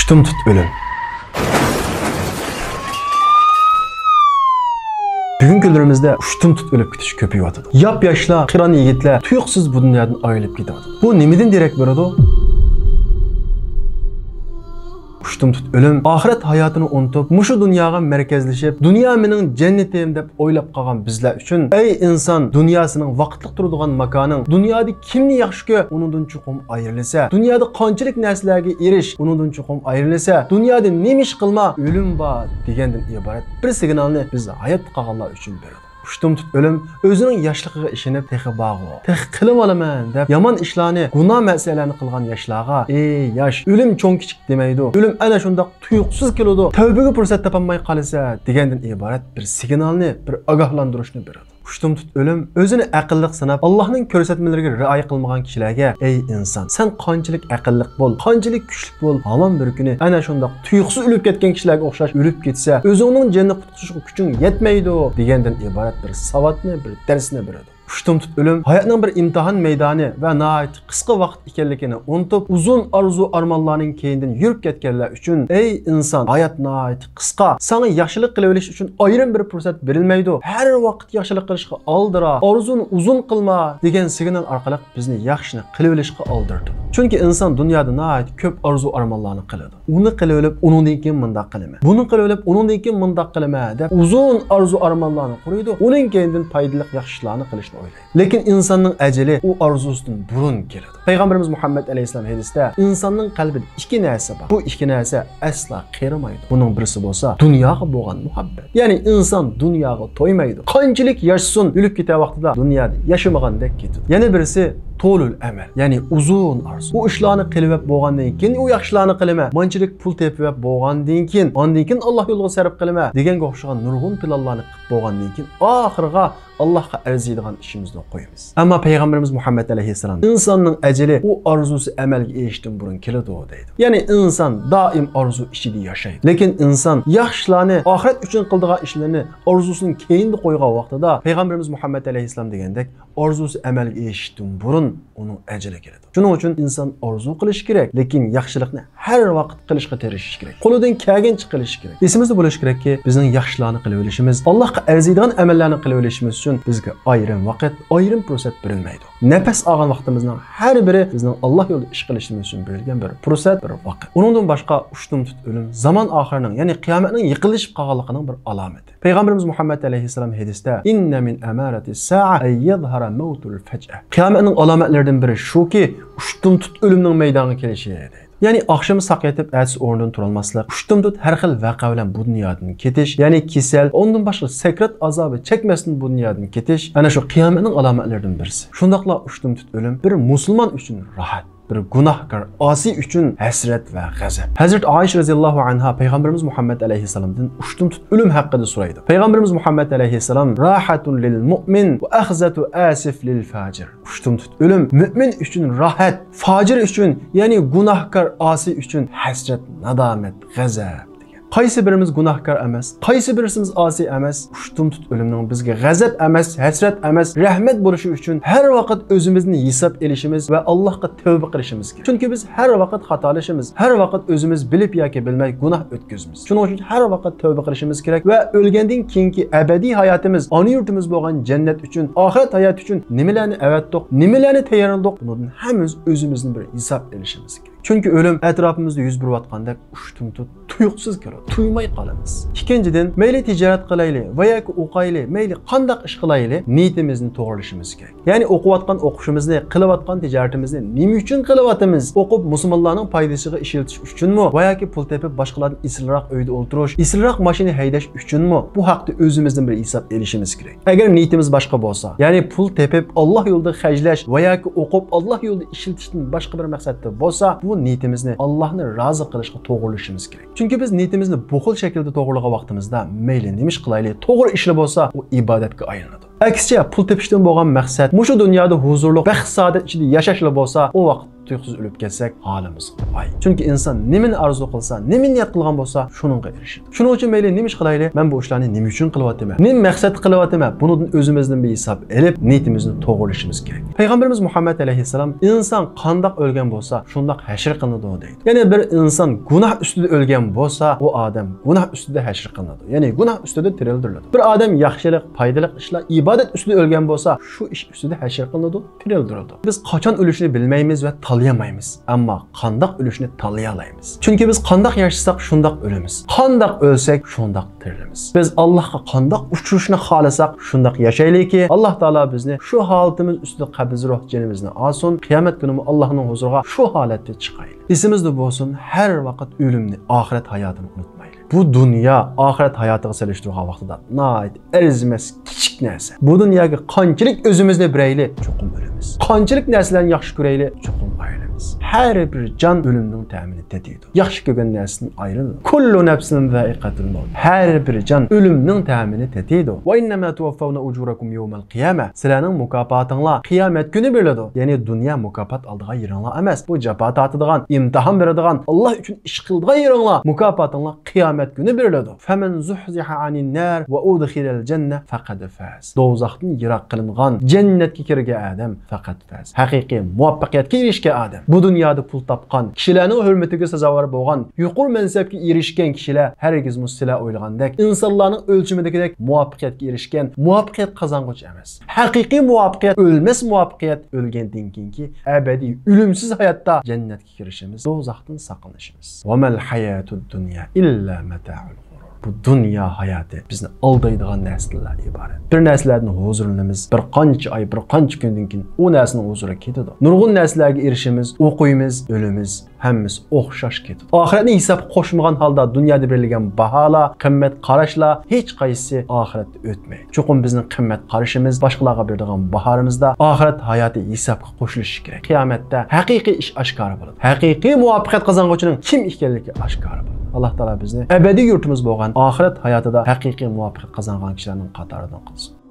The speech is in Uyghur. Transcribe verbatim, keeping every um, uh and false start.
ئۇشتۇمتۇت ئۆلۈم. بۈگۈنكى كۈنلىرىمىزدە ئۇشتۇمتۇت ئۆلۈپ كېتىش كۆپىيىۋاتىدۇ. ياپياشلار، قىران يىگىتلەر تۇيۇقسىز بۇ دۇنيادىن ئايرىلىپ كېتىۋاتىدۇ. بۇ نېمىدىن دېرەك بېرىدۇ؟ ئۇشتۇمتۇت ئۆلۈم ئاخىرەت ھاياتىنى ئۇنتۇپ، مۇشۇ دۇنياغا مەركەزلىشىپ، دۇنيا مېنىڭ جەننىتىم دەپ ئويلاپ قالغان بىزلەر ئۈچۈن، ئەي ئىنسان، دۇنيا سېنىڭ ۋاقىتلىق تۇرىدىغان ماكانىڭ، دۇنيادا كىمنى ياخشى كۆر، ئۇنىڭدىن چوقۇم ئايرىلىسە، دۇنيادا قانچىلىك نەرسىلەرگە ئېرىش، ئۇنىڭدىن چوقۇم ئايرىلىسە، دۇنيادا نېمە ئىش قىلما، ئۆلۈم بار دېگەندىن ئىبارەت بىر سىگنالنى بىز ھاياتتا قالغانلار ئۈچۈن بېرىدۇ. ئۇشتۇمتۇت ئۆلۈم ئۆزىنىڭ ياشلىقىغا ئىشىنىپ، تېخى بارغۇ، تېخى قىلىۋالىمەن دەپ يامان ئىشلارنى، گۇناھ مەسىلەرنى قىلغان ياشلارغا، ئەي ياش، ئۆلۈم چوڭ كىچىك دېمەيدۇ. ئۆلۈم ئەنە شۇنداق تۇيۇقسىز كېلىدۇ. تەۋبىگە پۇرسەت تاپالماي قالىسەن دېگەندىن ئىبارەت بىر سىگنالنى، بىر ئاگاھلاندۇرۇشنى بېرىدۇ. ئۇشتۇمتۇت ئۆلۈم ئۆزىنى ئەقىللىق ساناپ، ئاللاھنىڭ كۆرسەتمىلىرىگە رىئايە قىلمىغان كىشىلەرگە، ئەي ئىنسان، سەن قانچىلىك ئەقىللىق بول، قانچىلىك كۈچلۈك بول، ھامان بىر كۈنى ئەنە شۇنداق تۇيۇقسىز ئۆلۈپ كەتكەن كىشىلەرگە ئوخشاش ئۆلۈپ كەتسە، ئۆزۈڭنىڭ جېنىنى قۇتقۇزۇشقا كۈچۈڭ يەتمەيدۇ دېگەندىن ئىبارەت بىر ساۋاتنى، بىر دەرسنى بېرىدۇ. ئۇشتۇمتۇت ئۆلۈم ھاياتنىڭ بىر ئىمتىھان مەيدانى ۋە ناھايىتى قىسقا ۋاقىت ئىكەنلىكىنى ئۇنتۇپ، ئۇزۇن ئارزۇ-ئارمانلارنىڭ كەينىدىن يۈرۈپ كەتكەنلەر ئۈچۈن، ئەي ئىنسان، ھايات ناھايىتى قىسقا، ساڭا ياخشىلىق قىلىۋېلىش ئۈچۈن ئايرىم بىر پۇرسەت بېرىلمەيدۇ. ھەر ۋاقىت ياخشىلىق قىلىشقا ئالدىرا، ئارزۇنى ئۇزۇن قىلما دېگەن سىگنال ئارقىلىق بىزنى ياخشىنى قىلىۋېلىشقا ئالدىرىدۇ. چۈنكى ئىنسان دۇنيادا ناھايىتى كۆپ ئارزۇ-ئارمانلارنى قىلىدۇ. ئۇنى قىلىۋېلىپ، ئۇنىڭدىن كېيىن مۇنداق قىلىمەن، بۇنى قىلىۋېلىپ، ئۇنىڭدىن كېيىن مۇنداق قىلىمەن دەپ ئۇزۇن ئارزۇ-ئارمانلارنى قۇرۇيدۇ. ئۇنىڭ كەينىدىن پايدىلىق ياخشى ئىشلارنى قىلىشنى ئويلايدۇ. لېكىن ئىنساننىڭ ئەجىلى ئۇ ئارزۇسىدىن بۇرۇن كېلىدۇ. پەيغەمبىرىمىز مۇھەممەد ئەلەيھىسسالام ھەدىستە، ئىنساننىڭ قەلبىدە ئىككى نەرسە بار. بۇ ئىككى نەرسە ئەسلا قېرىمايدۇ. بۇنىڭ بىرسى بولسا دۇنياغا بولغان مۇھەببەت. يەنى ئىنسان دۇنياغا تويمايدۇ. قانچىلىك ياشىسۇن، ئۆلۈپ كېتەر ۋاقتىدا دۇنيادا ياشىمىغاندەك كېتىدۇ. يەنە بىرسى تولۇل ئەمەل، يەنى ئۇزۇن ئارزۇ. ئۇ ئىشلارنى قىلىۋەپ بولغاندىن كېيىن، ئۇ ياخشىلارنى قىلىمەن، مانچىلىك پۇل تېپىۋەپ بولغاندىن كېيىن، ئاندىن كېيىن ئاللا يولىغا سەرپ قىلىمەن دېگەنگە ئوخشىغان نۇرغۇن پىلانلارنى قىلىپ بولغاندىن كېيىن، ئاخىرىغا ئاللاھقا ئەرزىيدىغان ئىشىمىزنى قويىمىز. ئەمما پەيغەمبىرىمىز مۇھەممەد ئەلەيھىسسالام، ئىنساننىڭ ئەجىلى ئۇ ئارزۇسى ئەمەلگە ئېشىشتىن بۇرۇن كېلىدۇ، دەيدۇ. يەنى ئىنسان دائىم ئارزۇ ئىچىدە ياشايدۇ. لېكىن ئىنسان ياخشى ئىشلارنى، ئاخىرەت ئۈچۈن قىلىدىغان ئىشلىرىنى ئارزۇسىنىڭ كەينىدە قويغان ۋاقتىدا، پەيغەمبىرىمىز مۇھەممەد ئەلەيھىسسالام دېگەندەك، ئارزۇسى ئەمەلگە ئېشىشتىن بۇرۇن ئۇنىڭ ئەجىلى كېلىدۇ. شۇنىڭ ئۈچۈن ئىنسان ئارزۇ قىلىشى كېرەك، لېكىن ياخشىلىقنى ھەر ۋاقىت قىلىشقا تىرىشىش كېرەك. قولىدىن كەلگەنچە قىلىشى كېرەك. ئېسىمىزدە بولۇشى كېرەككى، بىزنىڭ ياخشىلارنى قىلىۋېلىشىمىز، ئاللاھقا ئەرزىيدىغان ئەمەللەرنى قىلىۋېلىشىمىز ئۈچۈن بىزگە ئايرىم ۋاقىت، ئايرىم پۇرسەت بېرىلمەيدۇ. نەپەس ئالغان ۋاقتىمىزنىڭ ھەر بىرى بىزنىڭ ئاللا يولىدا ئىش قىلىشىمىز ئۈچۈن بېرىلگەن بىر پۇرسەت، بىر ۋاقىت. ئۇنىڭدىن باشقا ئۇشتۇمتۇت ئۆلۈم زامان ئاخىرىنىڭ، يەنى قىيامەتنىڭ يېقىنلىشىپ قالغانلىقىنىڭ بىر ئالامىتى. پەيغەمبىرىمىز مۇھەممەد ئەلەيھىسسالام ھەدىستە، «إن من أمارة الساعة أن يظهر الموت فجأة.» قىيامەتنىڭ ئالامەتلىرىدىن بىرى شۇكى، ئۇشتۇمتۇت ئۆلۈمنىڭ مەيدانغا كېلىشى، دەيدۇ. يەنى ئاخشىمى ساق يېتىپ، ئەتىسى ئورنىدىن تۇرالماسلىق، ئۇشتۇمتۇت ھەر خىل ۋەقە بىلەن بۇ دۇنيادىن كېتىش، يەنى كېسەل، ئۇنىڭدىن باشقا سەكرات ئازابى چەكمەستىن بۇ دۇنيادىن كېتىش، ئەنە شۇ قىيامەتنىڭ ئالامەتلىرىدىن بىرسى. شۇنداقلا ئۇشتۇمتۇت ئۆلۈم بىر مۇسۇلمان ئۈچۈن راھەت، بىر گۇناھكار ئاسىي ئۈچۈن ھەسرەت ۋە غەزەپ. ھەزرەت ئائىشە رەزىياللاھۇ ئەنھا پەيغەمبىرىمىز مۇھەممەد ئەلەيھىسسالامدىن ئۇشتۇمتۇت ئۆلۈم ھەققىدە سورايدۇ. پەيغەمبىرىمىز مۇھەممەد ئەلەيھىسسالام، «راحة للمؤمن وأخزة آسف للفاجر.» ئۇشتۇمتۇت ئۆلۈم مۆمىن ئۈچۈن راھەت، فاجىر ئۈچۈن، يەنى گۇناھكار ئاسىي ئۈچۈن ھەسرەت، نادامەت، غەزەپ. قايسى بىرىمىز گۇناھكار ئەمەس، قايسى بىرسىمىز ئاسىي ئەمەس. ئۇشتۇمتۇت ئۆلۈمنىڭ بىزگە غەزەپ ئەمەس، ھەسرەت ئەمەس، رەھمەت بولۇشى ئۈچۈن ھەر ۋاقىت ئۆزىمىزنى ھېساب ئېلىشىمىز ۋە ئاللاھقا تەۋبە قىلىشىمىز كېرەك. چۈنكى بىز ھەر ۋاقىت خاتالىشىمىز، ھەر ۋاقىت ئۆزىمىز بىلىپ ياكى بىلمەي گۇناھ ئۆتكۈزىمىز. شۇنىڭ ئۈچۈن ھەر ۋاقىت تەۋبە قىلىشىمىز كېرەك ۋە ئۆلگەندىن كېيىنكى ئەبەدىي ھاياتىمىز، ئانا يۇرتىمىز بولغان جەننەت ئۈچۈن، ئاخىرەت ھاياتى ئۈچۈن نېمىلەرنى ئەۋەتتۇق، نېمىلەرنى تەييارلىدۇق، بۇنىڭدىن ھەممىمىز ئۆزىمىزنى بىر ھېساب ئېلىشىمىز كېرەك. چۈنكى ئۆلۈم ئەتراپىمىزدا يۈز بېرىۋاتقاندەك ئۇشتۇمتۇت تۇيۇقسىز كېلىدۇ، تۇيماي قالىمىز. ئىككىنچىدىن، مەيلى تىجارەت قىلايلى ۋە ياكى ئوقايلى، مەيلى قانداق ئىش قىلايلى، نىيىتىمىزنى توغرىلىشىمىز كېرەك. يەنى ئوقۇۋاتقان ئوقۇشىمىزنى، قىلىۋاتقان تىجارىتىمىزنى نېمە ئۈچۈن قىلىۋاتىمىز؟ ئوقۇپ مۇسۇلمانلارنىڭ پايدىسىغا ئىشلىتىش ئۈچۈنمۇ ۋە ياكى پۇل تېپىپ باشقىلاردىن ئېسىلراق ئۆيدە ئولتۇرۇش، ئېسىلراق ماشىنا ھەيدەش ئۈچۈنمۇ؟ بۇ ھەقتە ئۆزىمىزدىن بىر ھېساب ئېلىشىمىز كېرەك. ئەگەر نىيىتىمىز باشقا بولسا، يەنى پۇل تېپىپ ئاللا يولىدا خەجلەش ۋە ياكى ئوقۇپ ئاللا يولىدا ئىشلىتىشتىن باشقا بىر مەقسەتتە بولسا، بۇ نىيىتىمىزنى ئاللانى رازى قىلىشقا توغرىلىشىمىز كېرەك. چۈنكى بىز نىيىتىمىزنى بۇ خىل شەكىلدە توغرىلىغان ۋاقتىمىزدا مەيلى نېمە ئىش قىلايلى، توغرا ئىشلا بولسا، ئۇ ئىبادەتكە ئايلىنىدۇ. ئەكسىچە، پۇل تېپىشتىن بولغان مەقسەت مۇشۇ دۇنيادا ھۇزۇرلۇق، بەخت-سائادەت ئىچىدە ياشاشلا بولسا، ئۇ ۋاقىت تۇيۇقسىز ئۆلۈپ كەتسەك، ھالىمىز ۋاي. چۈنكى ئىنسان نېمىنى ئارزۇ قىلسا، نېمىنى نىيەت قىلغان بولسا، شۇنىڭغا ئېرىشىدۇ. شۇنىڭ ئۈچۈن مەيلى نېمە ئىش قىلايلى، مەن بۇ ئىشلارنى نېمە ئۈچۈن قىلىۋاتىمەن، نېمە مەقسەتتە قىلىۋاتىمەن، بۇنىڭدىن ئۆزىمىزدىن بىر ھېساب ئېلىپ، نىيىتىمىزنى توغرىلىشىمىز كېرەك. پەيغەمبىرىمىز مۇھەممەد ئەلەيھىسسالام، ئىنسان قانداق ئۆلگەن بولسا، شۇنداق ھەشر قىلىنىدۇ، دەيدۇ. يەنى بىر ئىنسان گۇناھ ئۈستىدە ئۆلگەن بولسا، ئۇ ئادەم گۇناھ ئۈستىدە ھەشر قىلىنىدۇ. يەنى گۇناھ ئۈستىدە تىرىلدۈرۈلىدۇ. بىر ئادەم ياخشىلىق، پايدىلىق ئىشلار، ئىبادەت ئۈستىدە ئۆلگەن بولسا، شۇ ئىش ئۈستىدە ھەشر قىلىنىدۇ، تىرىلدۈرۈلىدۇ. بىز قاچان ئۆلۈشنى بىلمەيمىز ۋە تاللىيالمايمىز، ئەمما قانداق ئۆلۈشنى تاللىيالايمىز. چۈنكى بىز قانداق ياشىساق، شۇنداق ئۆلىمىز. قانداق ئۆلسەك، شۇنداق تىرىلىمىز. بىز ئاللاھقا قانداق ئۇچرىشىشنى خالىساق، شۇنداق ياشايلىكى، ئاللاھ تائالا بىزنى شۇ ھالىتىمىز ئۈستىدە قەبزى روھ جېنىمىزنى ئالسۇن، قىيامەت كۈنىمۇ ئاللاھنىڭ ھۇزۇرىغا شۇ ھالەتتە چىقايلى. ئېسىمىزدە بولسۇن، ھەر ۋاقىت ئۆلۈمنى، ئاخىرەت ھاياتىنى ئۇنتۇمايلى. بۇ دۇنيا ئاخىرەت ھاياتىغا سېلىشتۇرغان ۋاقتىدا ناھايىتى ئەرزىمەس، كىچىك نەرسە. بۇ دۇنياغا قانچىلىك ئۆزىمىزنى بېرەيلى، چوقۇم ئۆلىمىز. قانچىلىك نەرسىلەرنى ياخشى كۆرەيلى، چوقۇم ئايرىلىمىز. ھەر بىر جان ئۆلۈمنىڭ تەمىنى تېتىيدۇ. ياخشى كۆرگەن نەرسىدىن ئايرىلىدۇ. كۇللۇ نەفسىن زائىقەتۇل مەۋت. ھەر بىر جان ئۆلۈمنىڭ تەمىنى تېتىيدۇ. ۋە ئىننەما تۇۋەففەۋنە ئۇجۇرەكۇم يەۋمەل قىيامە. سىلەرنىڭ مۇكاپاتىڭلار قىيامەت كۈنى بېرىلىدۇ. يەنى دۇنيا مۇكاپات ئالىدىغان يېرىڭلار ئەمەس. بۇ جاپا تارتىدىغان، ئىمتىھان بېرىدىغان، ئاللاھ ئۈچۈن ئىش قىلىدىغان يېرىڭلار. مۇكاپاتىڭلار قىيامەت كۈنى بېرىلىدۇ. فەمەن زۇھزىھە ئانىن نار ۋە ئۇدخىلەل جەننە فەقەد فاز. دوزاختىن يىراق قىلىنغان، جەننەتكە كىرگەن ئادەم پەقەت پەز. ھەقىقىي مۇۋەپپەقىيەتكە ئېرىشكەن ئادەم. بۇ دۇنيادا پۇل تاپقان، كىشىلەرنىڭ ھۆرمىتىگە سازاۋەر بولغان، يۇقىرى مەنسەپكە ئېرىشكەن كىشىلەر ھەرگىزمۇ سىلەر ئويلىغاندەك، ئىنسانلارنىڭ ئۆلچىمىدىكىدەك مۇۋەپپەقىيەتكە ئېرىشكەن، مۇۋەپپەقىيەت قازانغۇچى ئەمەس. ھەقىقىي مۇۋەپپەقىيەت، ئۆلمەس مۇۋەپپەقىيەت، ئۆلگەندىن كېيىنكى ئەبەدىي ئۆلۈمسىز ھاياتتا جەننەتكە كىرىشىمىز، دوزاختىن ساقلىنىشىمىز. ۋەمەل ھاياتۇد دۇنيا ئىللا مەتائۇل غۇرۇر. بۇ دۇنيا ھاياتى بىزنى ئالدايدىغان نەرسىدىنلا ئىبارەت. بىر نەرسىلەردىن ھۇزۇرلىنىمىز، بىر قانچە ئاي، بىر قانچە كۈندىن كېيىن ئۇ نەرسىنىڭ ھۇزۇرى كېتىدۇ. نۇرغۇن نەرسىلەرگە ئېرىشىمىز، ئوقۇيمىز، ئۆلىمىز، ھەممىسى ئوخشاش كېتىدۇ. ئاخىرەتنى ھېسابقا قوشمىغان ھالدا دۇنيادا بېرىلگەن باھالار، قىممەت قاراشلار ھېچقايسىسى ئاخىرەتتە ئۆتمەيدۇ. چوقۇم بىزنىڭ قىممەت قارىشىمىز، باشقىلارغا بېرىدىغان باھارىمىزدا ئاخىرەت ھاياتى ھېسابقا قوشۇلۇشى كېرەك. قىيامەتتە ھەقىقىي ئىش ئاشكارا بولىدۇ. ھەقىقىي مۇۋەپپەقىيەت قازانغۇچىنىڭ كىم ئىكەنلىكى ئاشكارا بولىدۇ. ئاللاھ تائالا بىزنى ئەبەدىي يۇرتىمىز بولغان ئاخىرەت ھاياتىدا ھەقىقىي مۇۋەپپەقىيەت قازانغان كىشىلەرنىڭ قاتارىدىن قىلسۇن.